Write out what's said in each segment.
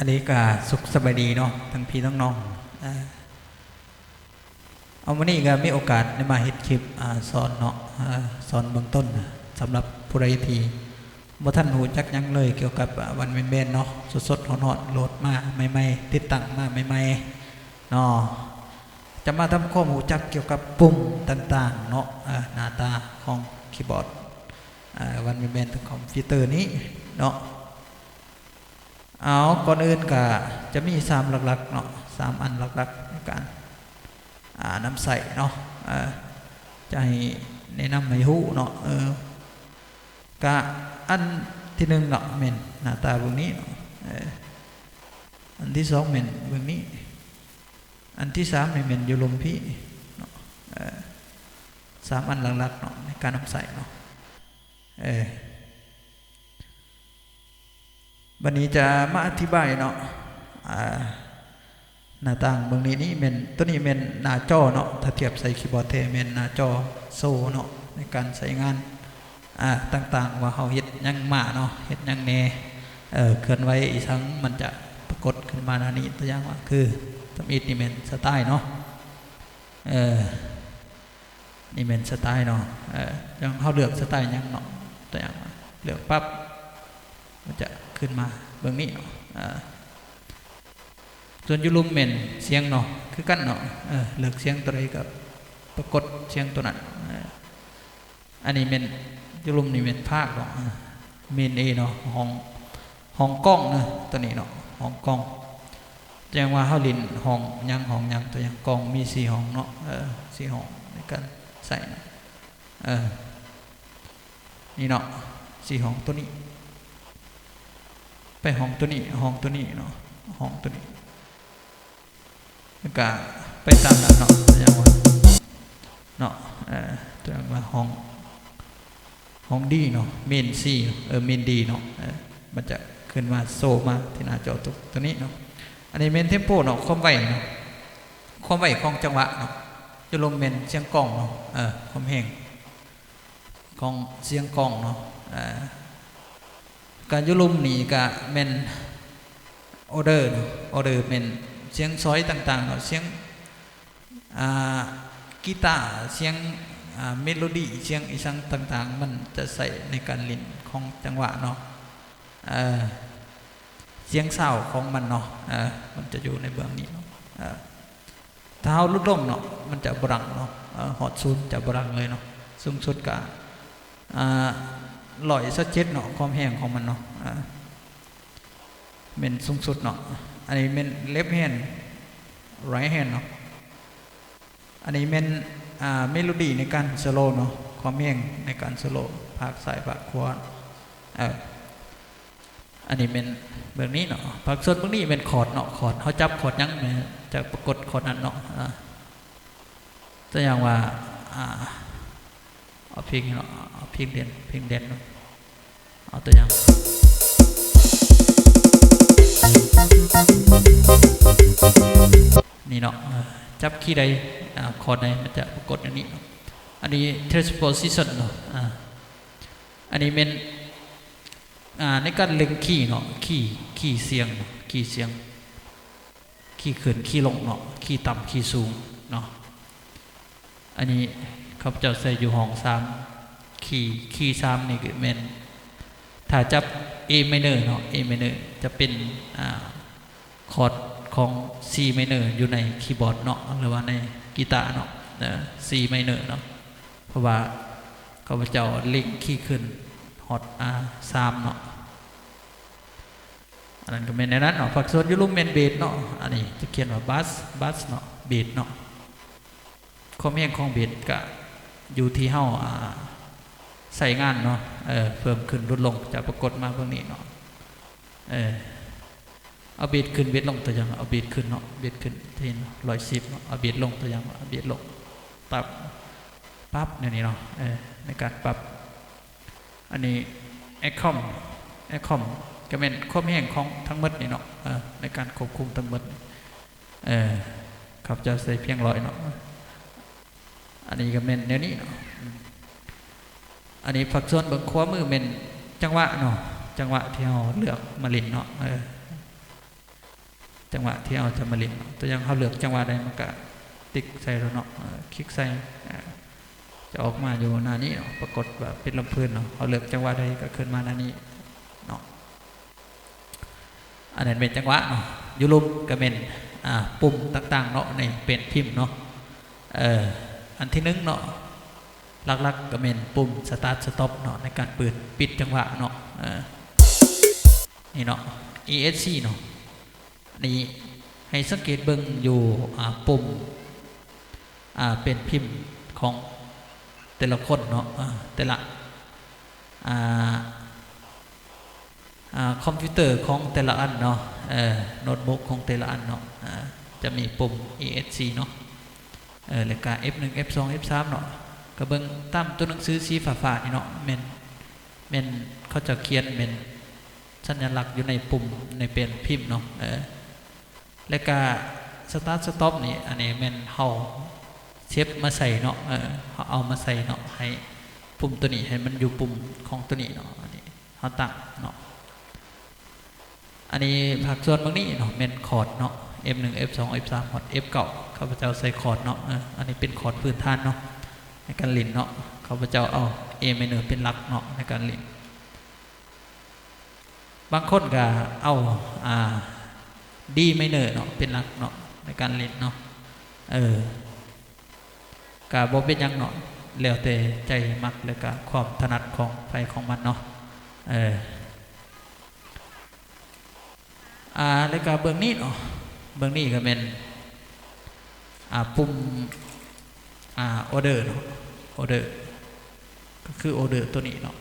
ອັນນີ້ກະສຸກສະບາຍດີເນາະ ທັງພີ່ທັງນ້ອງ. ເອົາ ມື້ນີ້ກະມີໂອກາດໄດ້ມາເຮັດຄລິບ ອາ ສອນເນາະ ອາ ສອນເບື້ອງຕົ້ນສຳລັບຜູ້ໃດທີ່ບໍ່ທັນຮູ້ຈັກຫຍັງເລີຍກ່ຽວກັບ ອາ ວັນແບນແບນເນາະ ສົດໆຮ້ອນໆໂຫຼດມາໃໝ່ໆ ຕິດຕັ້ງມາໃໝ່ໆເນາະ. ຈະມາທຳຄວາມຮູ້ຈັກກ່ຽວກັບປຸ່ມຕ່າງໆເນາະ ອາ ໜ້າຕາຂອງຄີບອດ ອາ ວັນແບນແບນຂອງຄອມພິວເຕີນີ້ເນາະ. ເອົາ ກ່ອນອື່ນກະຈະມີສາມຫຼັກໆເນາະ ສາມອັນຫຼັກໆໃນການ ອາ ນຳໃຊ້ເນາະ ເອີ ຈະໃຫ້ແນະນຳໃຫ້ຮູ້ເນາະ ເອີ ກະອັນທີໜຶ່ງເນາະ ແມ່ນໜ້າຕາເບິ່ງນີ້ເນາະ ເອີ ອັນທີສອງແມ່ນເບິ່ງນີ້ ອັນທີສາມນີ້ແມ່ນຢູ່ລຸ່ມພີ້ເນາະ ເອີ ສາມອັນຫຼັກໆເນາະ ໃນການນຳໃຊ້ເນາະ ເອີ. ບັດນີ້ຈະມາອະທິບາຍເນາະ ອາ ໜ້າຕ່າງເບິ່ງນີ້ ນີ້ແມ່ນ ໂຕນີ້ແມ່ນໜ້າຈໍເນາະ ຖ້າທຽບໃສ່ຄີບອດແທ້ແມ່ນໜ້າຈໍໂຊເນາະ ໃນການໃຊ້ງານ ອາ ຕ່າງໆ ວ່າເຮົາເຮັດຫຍັງມາເນາະ ເຮັດຫຍັງແດ່ ເອີ ເຄື່ອນໄຫວອີ່ສັງ ມັນຈະປາກົດຂຶ້ນມາໜ້ານີ້ ຕົວຢ່າງວ່າຄື ທຳອິດນີ້ແມ່ນສະຕາຍເນາະ ເອີ ນີ້ແມ່ນສະຕາຍເນາະ ເອີ ຢ່າງເຮົາເລືອກສະຕາຍຫຍັງເນາະ ຕົວຢ່າງວ່າເລືອກປັບ ມັນຈະຂຶ້ນມາເບິ່ງນີ້ເນາະ ເອີ ສ່ວນຢູ່ລຸ່ມແມ່ນສຽງເນາະ ຄືກັນເນາະ ເອີ ເລືອກສຽງຕົວໃດກໍປາກົດສຽງຕົວນັ້ນ ເອີ ອັນນີ້ແມ່ນ ຢູ່ລຸ່ມນີ້ແມ່ນພາກເນາະ ເອີ ເມນເອເນາະ ຫ້ອງ ຫ້ອງກ້ອງເນາະ ຕົວນີ້ເນາະ ຫ້ອງກ້ອງ ແຈ້ງວ່າເຮົາຫຼິ້ນຫ້ອງຫຍັງ ຫ້ອງຫຍັງ ຕົວຢ່າງກ້ອງມີສີ່ຫ້ອງເນາະ ເອີ ສີ່ຫ້ອງໃນການໃຊ້ເນາະ ເອີ ນີ້ເນາະ ສີ່ຫ້ອງ ຕົວນີ້ ໄປຫ້ອງຕົວນີ້ ຫ້ອງຕົວນີ້ເນາະ ຫ້ອງຕົວນີ້ ແລ້ວກະໄປຕາມນັ້ນເນາະ ຕົວຢ່າງວ່າເນາະ ເອີ ຕົວຢ່າງວ່າຫ້ອງ ຫ້ອງດີເນາະ ເມນຊີ ເອີ ເມນດີເນາະ ເອີ ມັນຈະຂຶ້ນມາໂຊມາທີ່ໜ້າຈໍຕົວ ຕົວນີ້ເນາະ. ອັນນີ້ແມ່ນເທັມໂປເນາະ ຄວາມໄວເນາະ ຄວາມໄວຂອງຈັງຫວະເນາະ ຢູ່ລຸ່ມແມ່ນສຽງກ້ອງເນາະ ເອີ ຄວາມແຮງຂອງສຽງກ້ອງເນາະ ເອີ ກະຢູ່ລຸ່ມນີ້ກະແມ່ນອໍເດີເນາະ ອໍເດີແມ່ນສຽງຊອຍຕ່າງໆເນາະ ສຽງ ອາ ກີຕາ ສຽງ ອາ ເມໂລດີ ສຽງອີ່ສັງຕ່າງໆ ມັນຈະໃຊ້ໃນການຫຼິ້ນຂອງຈັງຫວະເນາະ ເອີ ສຽງຊາວຂອງມັນເນາະ ເອີ ມັນຈະຢູ່ໃນເບື້ອງນີ້ເນາະ ເອີ ຖ້າເຮົາຫຼຸດລົງເນາະ ມັນຈະບໍ່ດັງເນາະ ເອີ ຮອດສູນຈະບໍ່ດັງເລີຍເນາະ ສູງສຸດກະ ອາ ຮ້ອຍຊາວເຈັດເນາະ ຄວາມແຮງຂອງມັນເນາະ ອາ ແມ່ນສູງສຸດເນາະ. ອັນນີ້ແມ່ນເລັບແຮນ ໄຣແຮນເນາະ. ອັນນີ້ແມ່ນ ອາ ເມໂລດີໃນການໂຊໂລເນາະ ຄວາມແຮງໃນການໂຊໂລ ພາກຊ້າຍພາກຂວາ ເອີ ອັນນີ້ແມ່ນເບື້ອງນີ້ເນາະ. ພາກສ່ວນເບື້ອງນີ້ແມ່ນຄອດເນາະ ຄອດ ເຮົາຈັບຄອດຫຍັງ ມັນຈະປາກົດຄອດນັ້ນເນາະ ອາ ຕົວຢ່າງວ່າ ອາ ເອົາເພງເນາະ ເອົາເພງແດນ ເພງແດນເນາະ ເອົາຕົວຢ່າງ ນີ້ເນາະ ເອີ ຈັບຄີໃດ ອາ ຄອດໃດ ມັນຈະປາກົດແນວນີ້ເນາະ. ອັນນີ້ transposition ເນາະ ອາ ອັນນີ້ແມ່ນ ອາ ໃນການເລັ່ງຄີເນາະ ຄີ ຄີສຽງ ຄີສຽງ ຄີຂຶ້ນ ຄີລົງເນາະ ຄີຕ່ຳ ຄີສູງເນາະ. ອັນນີ້ຂ້າພະເຈົ້າໃສ່ຢູ່ຫ້ອງສາມ ຄີ ຄີສາມນີ້ກໍແມ່ນ ຖ້າຈັບ A minor ເນາະ A minor ຈະເປັນ ອາ ຄອດຂອງ C minor ຢູ່ໃນຄີບອດເນາະ ຫຼືວ່າໃນກີຕາເນາະ ເອີ C minor ເນາະ ເພາະວ່າຂ້າພະເຈົ້າເລັ່ງຄີຂຶ້ນຮອດ ອາ ສາມເນາະ. ອັນນັ້ນກໍແມ່ນແນວນັ້ນເນາະ. ພາກສ່ວນຢູ່ລຸ່ມແມ່ນເບສເນາະ ອັນນີ້ຈະຂຽນວ່າບາສ ບາສເນາະ ເບສເນາະ. ຄວາມແຮງຂອງເບສກະຢູ່ທີ່ເຮົາ ອາ ໃຊ້ງານເນາະ ເອີ ເພີ່ມຂຶ້ນຫຼຸດລົງ ຈະປາກົດມາເບື້ອງນີ້ເນາະ ເອີ ເອົາເບສຂຶ້ນເບສລົງ ຕົວຢ່າງ ເອົາເບສຂຶ້ນເນາະ ເບສຂຶ້ນທີ່ຮ້ອຍສິບເນາະ ເອົາເບສລົງ ຕົວຢ່າງວ່າເອົາເບສລົງ ປັບ ປັບ ແນວນີ້ເນາະ ເອີ ໃນການປັບ. ອັນນີ້ Ecom Ecom ກໍແມ່ນຄວາມແຮງຂອງທັງໝົດນີ້ເນາະ ເອີ ໃນການຄວບຄຸມທັງໝົດ ເອີ ຂ້າພະເຈົ້າໃສ່ພຽງຮ້ອຍເນາະ. ອັນນີ້ກໍແມ່ນແນວນີ້ເນາະ. ອັນນີ້ພາກສ່ວນເບື້ອງຂວາມືແມ່ນຈັງຫວະເນາະ ຈັງຫວະທີ່ເຮົາເລືອກມາຫຼິ້ນເນາະ ເອີ ຈັງຫວະທີ່ເຮົາຈະມາຫຼິ້ນເນາະ. ຕົວຢ່າງເຮົາເລືອກຈັງຫວະໃດ ມັນກະຕິກໃສ່ໂລດເນາະ, ເອີ ຄລິກໃສ່ ເອີ ຈະອອກມາຢູ່ໜ້ານີ້ເນາະ, ປາກົດວ່າເປັນລຳເພີນເນາະ. ເຮົາເລືອກຈັງຫວະໃດກະຂຶ້ນມາໜ້ານີ້ເນາະ. ອັນນັ້ນແມ່ນຈັງຫວະເນາະ. ຢູ່ລຸ່ມກະແມ່ນ ອ່າ ປຸ່ມຕ່າງໆເນາະ ໃນແປ້ນພິມເນາະ. ເອີ ອັນທີໜຶ່ງເນາະ ຫຼັກໆກະແມ່ນປຸ່ມສະຕາດສະຕັອບເນາະ ໃນການເປີດປິດຈັງຫວະເນາະ. ເອີ ນີ້ເນາະ ອີເອັສຊີເນາະ. ນີ້ໃຫ້ສັງເກດເບິ່ງຢູ່ ອ່າ ປຸ່ມ ອ່າ ແປ້ນພິມຂອງແຕ່ລະຄົນເນາະ, ອ່າ ແຕ່ລະ ອ່າ ອ່າ ຄອມພິວເຕີຂອງແຕ່ລະອັນເນາະ, ເອີ ໂນ້ດບຸກຂອງແຕ່ລະອັນເນາະ, ອ່າ ຈະມີປຸ່ມ ອີເອັສຊີເນາະ, ເອີ ແລ້ວກະ ເອັຟໜຶ່ງ ເອັຟສອງ ເອັຟສາມເນາະ. ກະເບິ່ງຕາມຕົວໜັງສືສີຟ້າໆນີ້ເນາະ, ແມ່ນ ແມ່ນເຂົາເຈົ້າຂຽນແມ່ນສັນຍະລັກຢູ່ໃນປຸ່ມໃນແປ້ນພິມເນາະ. ເອີ ແລ້ວກະສະຕາດສະຕັອບນີ້ ອັນນີ້ແມ່ນເຮົາເຊບມາໃສ່ເນາະ, ເອີ ເຮົາເອົາມາໃສ່ເນາະ, ໃຫ້ປຸ່ມໂຕນີ້ ໃຫ້ມັນຢູ່ປຸ່ມຂອງໂຕນີ້ເນາະ, ອັນນີ້ເຮົາຕັ້ງເນາະ. ອັນນີ້ພາກສ່ວນເບື້ອງນີ້ເນາະ ແມ່ນຄອດເນາະ, ເອັຟໜຶ່ງ ເອັຟສອງ ເອັຟສາມ ຮອດ ເອັຟເກົ້າ ຂ້າພະເຈົ້າໃສ່ຄອດເນາະ. ເອີ ອັນນີ້ເປັນຄອດພື້ນຖານເນາະ ໃນການຫຼິ້ນເນາະ, ຂ້າພະເຈົ້າເອົາ A minor ເປັນຫຼັກເນາະ ໃນການຫຼິ້ນ. ບາງຄົນກະເອົາ ອ່າ D minor ເນາະ ເປັນຫຼັກເນາະ ໃນການຫຼິ້ນເນາະ. ເອີ ກະບໍ່ເປັນຫຍັງເນາະ, ແລ້ວແຕ່ໃຈມັກ ແລ້ວກະຄວາມຖະໜັດຂອງໃຜຂອງມັນເນາະ. ເອີ ອ່າ ແລ້ວກະເບື້ອງນີ້ເນາະ, ເບື້ອງນີ້ກະແມ່ນ ອ່າ ປຸ່ມ ອ່າ order ເນາະ, order ກະຄື order ໂຕນີ້ເນາະ,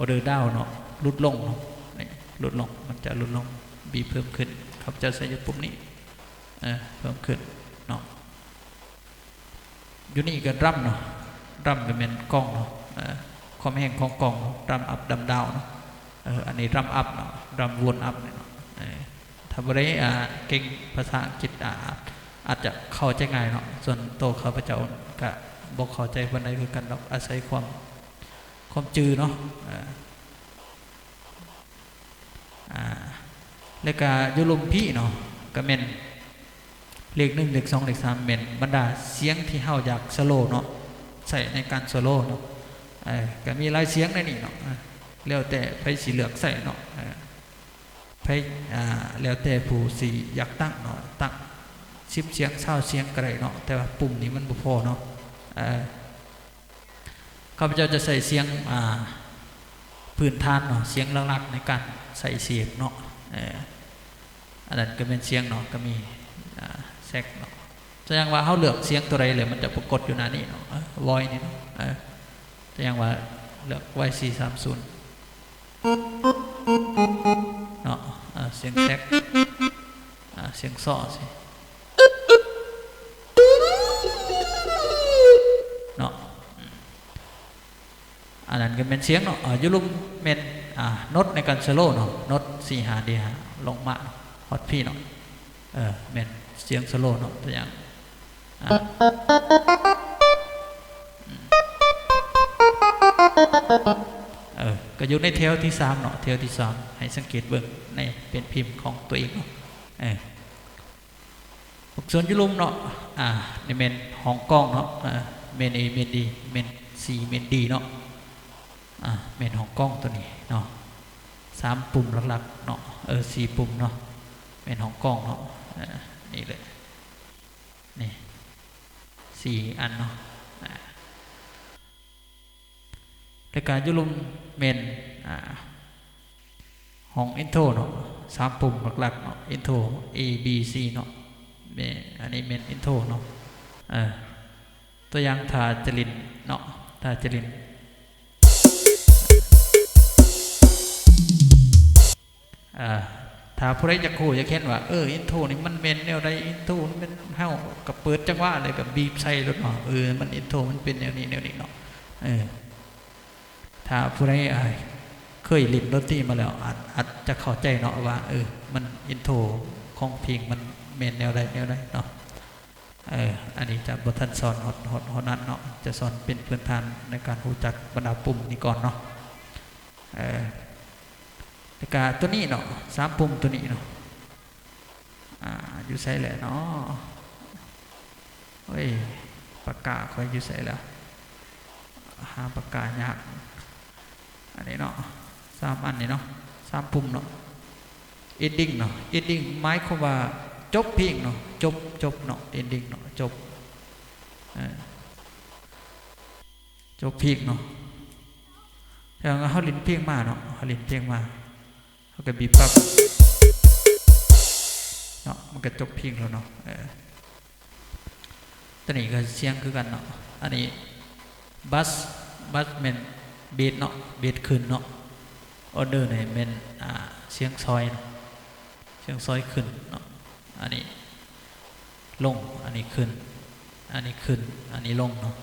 order down ເນາະ, ຫຼຸດລົງເນາະ, ນີ້ ຫຼຸດລົງ ມັນຈະຫຼຸດລົງ, B ເພີ່ມຂຶ້ນ, ຂ້າພະເຈົ້າໃສ່ຢູ່ປຸ່ມນີ້ ເອີ ເພີ່ມຂຶ້ນເນາະ. ຢູ່ນີ້ກະ drum ເນາະ, drum ກະແມ່ນກ້ອງເນາະ, ເອີ ຄວາມແຮງຂອງກ້ອງເນາະ, drum up drum down ເນາະ. ເອີ ອັນນີ້ drum up ເນາະ, drum volume up ເນາະ. ເອີ ຖ້າຜູ້ໃດ ອ່າ ເກັ່ງພາສາອັງກິດ ອາ ອາດຈະເຂົ້າໃຈງ່າຍເນາະ, ສ່ວນໂຕຂ້າພະເຈົ້າກະບໍ່ເຂົ້າໃຈປານໃດຄືກັນດອກ, ອາໄສຄວາມ ຄວາມຈື່ເນາະ. ເອີ ອ່າ ແລ້ວກະຢູ່ລຸ່ມພີເນາະ ກະແມ່ນເລກໜຶ່ງ ເລກສອງ ເລກສາມ ແມ່ນບັນດາສຽງທີ່ເຮົາຢາກສະໂລເນາະ, ໃຊ້ໃນການສະໂລເນາະ. ເອີ ກະມີຫຼາຍສຽງໃນນີ້ເນາະ, ແລ້ວແຕ່ໃຜຊິເລືອກໃຊ້ເນາະ. ເອີ ໃຜ ອ່າ ແລ້ວແຕ່ຜູ້ຊິຢາກຕັ້ງເນາະ, ຕັ້ງສິບສຽງ ຊາວສຽງກະໄດ້ເນາະ, ແຕ່ວ່າປຸ່ມນີ້ມັນບໍ່ພໍເນາະ. ເອີ ຂ້າພະເຈົ້າຈະໃຊ້ສຽງ ອ່າ ພື້ນຖານເນາະ, ສຽງຫຼັກໆໃນການໃສ່ເສບເນາະ. ເອີ ອັນນັ້ນກະແມ່ນສຽງເນາະ, ກະມີ ອ່າ ແຊັກເນາະ. ສະແດງວ່າເຮົາເລືອກສຽງໂຕໃດແລ້ວ ມັນຈະປາກົດຢູ່ໜ້ານີ້ເນາະ, ເອີ ວອຍນີ້ເນາະ. ເອີ ສະແດງວ່າເລືອກ ວາຍ ສີ່ສາມສູນ ເນາະ, ເອີ ສຽງແຊັກ ອ່າ ສຽງຊໍຊິເນາະ. ອັນນັ້ນກະແມ່ນສຽງເນາະ, ເອີ ຢູ່ລຸ່ມແມ່ນ ອ່າ ໂນ້ດໃນການສະໂລເນາະ, ໂນ້ດ C ຫາ D ຫາ ລົງມາຮອດພີເນາະ. ເອີ ແມ່ນສຽງສະໂລເນາະ, ຕົວຢ່າງ ອ່າ ເອີ ກະຢູ່ໃນແຖວທີສາມເນາະ, ແຖວທີສາມ ໃຫ້ສັງເກດເບິ່ງໃນແປ້ນພິມຂອງຕົວເອງເນາະ. ເອີ ພາກສ່ວນຢູ່ລຸ່ມເນາະ, ອ່າ ນີ້ແມ່ນຫ້ອງກ້ອງເນາະ, ເອີ ແມ່ນ A ແມ່ນ D ແມ່ນ C ແມ່ນ D ເນາະ. ອ່າ ແມ່ນຫ້ອງກ້ອງໂຕນີ້ເນາະ, ສາມປຸ່ມຫຼັກໆເນາະ, ເອີ ສີ່ປຸ່ມເນາະ, ແມ່ນຫ້ອງກ້ອງເນາະ. ເອີ ນີ້ເລີຍ ນີ້ ສີ່ອັນເນາະ. ອ່າ ແລ້ວກະຢູ່ລຸ່ມແມ່ນ ອ່າ ຫ້ອງອິນໂທເນາະ, ສາມປຸ່ມຫຼັກໆເນາະ, ອິນໂທ A B C ເນາະ. ແມ່ນ ອັນນີ້ແມ່ນອິນໂທເນາະ. ເອີ ຕົວຢ່າງຖ້າຈະຫຼິ້ນເນາະ, ຖ້າຈະຫຼິ້ນ ເອີ ຖ້າຜູ້ໃດຢາກຮູ້ຢາກເຫັນວ່າ ເອີ ອິນໂທນີ້ມັນແມ່ນແນວໃດ, ອິນໂທມັນແມ່ນ ເຮົາກະເປີດຈັງຫວະ ແລ້ວກະບີບໃສ່ໂລດເນາະ, ເອີ ມັນອິນໂທມັນເປັນແນວນີ້ແນວນີ້ເນາະ. ເອີ ຖ້າຜູ້ໃດ ອ່າ ເຄີຍຫຼິ້ນດົນຕີມາແລ້ວ ອາດ ອາດຈະເຂົ້າໃຈເນາະວ່າ ເອີ ມັນ ອິນໂທຂອງເພງມັນແມ່ນແນວໃດແນວໃດເນາະ. ເອີ ອັນນີ້ຈະບໍ່ທັນສອນຮອດ ຮອດ ຮອດນັ້ນເນາະ, ຈະສອນເປັນພື້ນຖານໃນການຮູ້ຈັກບັນດາປຸ່ມນີ້ກ່ອນເນາະ. ເອີ ແລ້ວກະໂຕນີ້ເນາະ, ສາມປຸ່ມໂຕນີ້ເນາະ, ຢູ່ໃສແຫຼະເນາະ? ໂອ້ຍ ປາກກາຂ້ອຍຢູ່ໃສລະ? ຫາປາກກາຍາກ. ອັນນີ້ເນາະ ສາມອັນນີ້ເນາະ ສາມປຸ່ມເນາະ. ເອັນດິງເນາະ ເອັນດິງໝາຍຄວາມວ່າຈົບເພງເນາະ ຈົບ ຈົບເນາະ ເອັນດິງເນາະ ຈົບ ເອີ ຈົບເພງເນາະ. ແລ້ວເຮົາຫຼິ້ນເພງມາເນາະ ເຮົາຫຼິ້ນເພງມາ ເຮົາກໍບີບປັບເນາະ ມັນກໍຈົບເພງແລ້ວເນາະ ເອີ. ຕົວນີ້ກໍສຽງຄືກັນເນາະ ອັນນີ້ບາສ ບາສແມ່ນເບສເນາະ ເບສຂຶ້ນເນາະ. ອອເດີນີ້ແມ່ນ ອ່າ ສຽງຊອຍເນາະ ສຽງຊອຍຂຶ້ນເນາະ. ອັນນີ້ລົງ ອັນນີ້ຂຶ້ນ ອັນນີ້ຂຶ້ນ ອັນນີ້ລົງເນາະ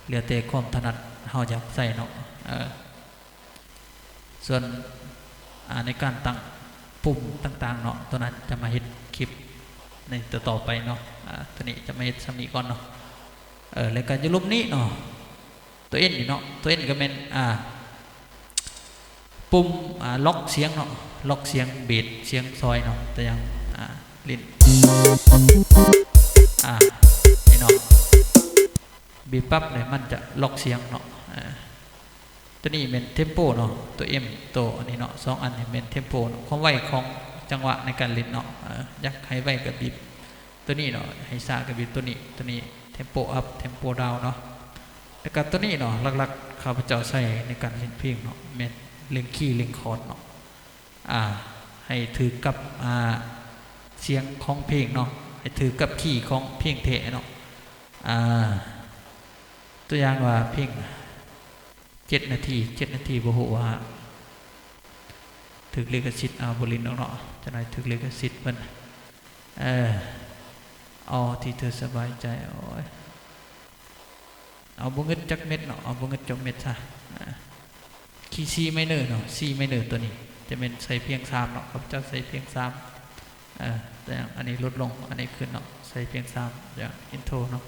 ແລ້ວແຕ່ຄວາມຖະໜັດເຮົາຢາກໃຊ້ເນາະ ເອີ. ສ່ວນ ອ່າ ໃນການຕັ້ງປຸ່ມຕ່າງໆເນາະ ຕົວນັ້ນຈະມາເຮັດຄລິບໃນຕໍ່ໆໄປເນາະ. ອ່າ ຕົວນີ້ຈະມາເຮັດສ່ຳນີ້ກ່ອນເນາະ ເອີ. ແລ້ວກໍຢູ່ລຸ່ມນີ້ເນາະ ຕົວເອັນນີ້ເນາະ ຕົວເອັນກໍແມ່ນ ອ່າ ປຸ່ມ ອ່າ ລັອກສຽງເນາະ ລັອກສຽງເບສ ສຽງຊອຍເນາະ ຕົວຢ່າງ ອ່າ ຫຼິ້ນ ອ່າ ນີ້ເນາະ ບີບປັບນີ້ມັນຈະລັອກສຽງເນາະ ເອີ. ຕົວນີ້ແມ່ນເທັມໂປເນາະ ຕົວເອັມ ຕົວອັນນີ້ເນາະ ສອງອັນນີ້ແມ່ນເທັມໂປເນາະ ຄວາມໄວຂອງຈັງຫວະໃນການຫຼິ້ນເນາະ ເອີ ຢາກໃຫ້ໄວກໍບີບຕົວນີ້ເນາະ ໃຫ້ຊ້າກໍບີບຕົວນີ້ ຕົວນີ້ເທັມໂປອັບ ເທັມໂປດາວເນາະ. ແລ້ວກໍຕົວນີ້ເນາະ ຫຼັກໆຂ້າພະເຈົ້າໃຊ້ໃນການຫຼິ້ນເພງເນາະ ແມ່ນເລັ່ງຄີ ເລັ່ງຄອດເນາະ ອ່າ ໃຫ້ຖືກກັບ ອ່າ ສຽງຂອງເພງເນາະ ໃຫ້ຖືກກັບຄີຂອງເພງແທ້ເນາະ ອ່າ ຕົວຢ່າງວ່າເພງ ເຈັດນາທີ ເຈັດນາທີ ບໍ່ຮູ້ວ່າຖືກລິຂະສິດ ເອົາ ບໍ່ຫຼິ້ນດອກເນາະ ຈັກໜ້ອຍຖືກລິຂະສິດເພິ່ນ ເອີ. ເອົາທີ່ເຈົ້າສະບາຍໃຈ ໂອ້ຍ ເອົາບໍ່ງຶດຈັກເມັດເນາະ ເອົາບໍ່ງຶດຈັກເມັດຊະ ອ່າ ຄີຊີໄມເນີເນາະ ຊີໄມເນີ ຕົວນີ້ຈະແມ່ນໃສ່ພຽງສາມເນາະ ຂ້າພະເຈົ້າໃສ່ພຽງສາມ ເອີ ແຕ່ອັນນີ້ຫຼຸດລົງ ອັນນີ້ຂຶ້ນເນາະ ໃສ່ພຽງສາມ ຢ່າງອິນໂທເນາະ.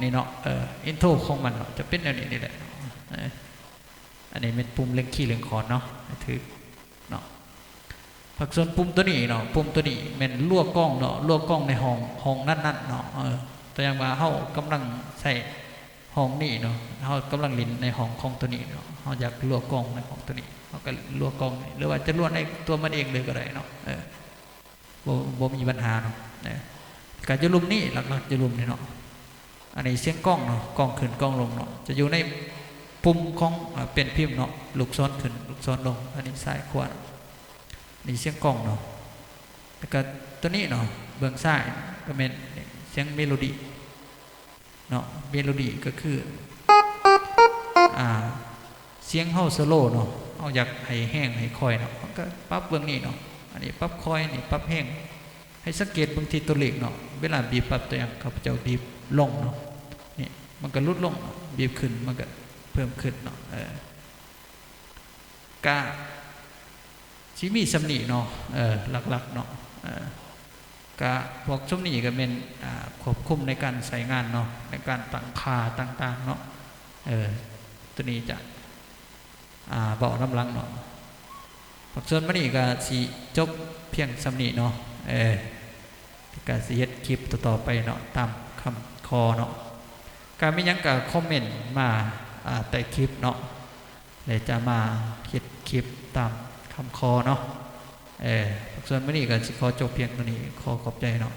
ນີ້ເນາະ ເອີ ອິນໂທຂອງມັນເນາະ ຈະເປັນແນວນີ້ນີ້ແຫຼະ ເອີ ອັນນີ້ແມ່ນປຸ່ມເລັ່ງຄີ ເລັ່ງຄອດເນາະ ໃຫ້ຖືກເນາະ. ພາກສ່ວນປຸ່ມຕົວນີ້ເນາະ ປຸ່ມຕົວນີ້ແມ່ນລົວະກ້ອງເນາະ ລົວະກ້ອງໃນຫ້ອງ ຫ້ອງນັ້ນໆເນາະ ເອີ ຕົວຢ່າງວ່າເຮົາກຳລັງໃຊ້ຫ້ອງນີ້ເນາະ ເຮົາກຳລັງຫຼິ້ນໃນຫ້ອງຂອງຕົວນີ້ເນາະ ເຮົາຢາກລົວະກ້ອງໃນຫ້ອງຕົວນີ້ ເຮົາກໍລົວະກ້ອງນີ້ ຫຼືວ່າຈະລົວະໃນຕົວມັນເອງເລີຍກໍໄດ້ເນາະ ເອີ. ບໍ່ ບໍ່ມີບັນຫາເນາະ ເອີ ກະຢູ່ລຸ່ມນີ້ ຫຼັກໆຢູ່ລຸ່ມນີ້ເນາະ. ອັນນີ້ສຽງກ້ອງເນາະ ກ້ອງຂຶ້ນກ້ອງລົງເນາະ ຈະຢູ່ໃນປຸ່ມຂອງ ເອີ ແປ້ນພິມເນາະ ລູກສອນຂຶ້ນລູກສອນລົງ ອັນນີ້ຊ້າຍຂວາ ນີ້ສຽງກ້ອງເນາະ. ແລ້ວກະຕົວນີ້ເນາະ ເບື້ອງຊ້າຍກະແມ່ນສຽງເມໂລດີ ເນາະ ເມໂລດີກໍຄື ອ່າ ສຽງເຮົາສະໂລເນາະ ເຮົາຢາກໃຫ້ແຮງໃຫ້ຄ່ອຍເນາະ ເຮົາກໍປັບເບື້ອງນີ້ເນາະ ອັນນີ້ປັບຄ່ອຍ ນີ້ປັບແຮງ. ໃຫ້ສັງເກດເບິ່ງທີ່ຕົວເລກເນາະ ເວລາບີບປັບຕົວຢ່າງ ຂ້າພະເຈົ້າບີບລົງເນາະ ນີ້ມັນກໍຫຼຸດລົງເນາະ ບີບຂຶ້ນມັນກໍເພີ່ມຂຶ້ນເນາະ ເອີ. ກະຊິມີສ່ຳນີ້ເນາະ ເອີ ຫຼັກໆເນາະ ເອີ ກະພວກຊຸມນີ້ກະແມ່ນ ອ່າ ຄວບຄຸມໃນການໃຊ້ງານເນາະ ໃນການຕັ້ງຄ່າຕ່າງໆເນາະ ເອີ ໂຕນີ້ຈະ ອ່າ ເວົ້ານຳຫຼັງເນາະ. ພາກສ່ວນມື້ນີ້ກະຊິຈົບພຽງສ່ຳນີ້ເນາະ ເອີ ກະຊິເຮັດຄລິບຕໍ່ໆໄປເນາະ ຕາມຄຳຂໍເນາະ. ກະມີຫຍັງກະຄອມເມັນມາ ອ່າ ໃຕ້ຄລິບເນາະ ແລະ ຈະມາເຮັດຄລິບຕາມຄຳຂໍເນາະ ເອີ. ພາກສ່ວນມື້ນີ້ກໍຊິຂໍຈົບພຽງເທົ່ານີ້ ຂໍຂອບໃຈເນາະ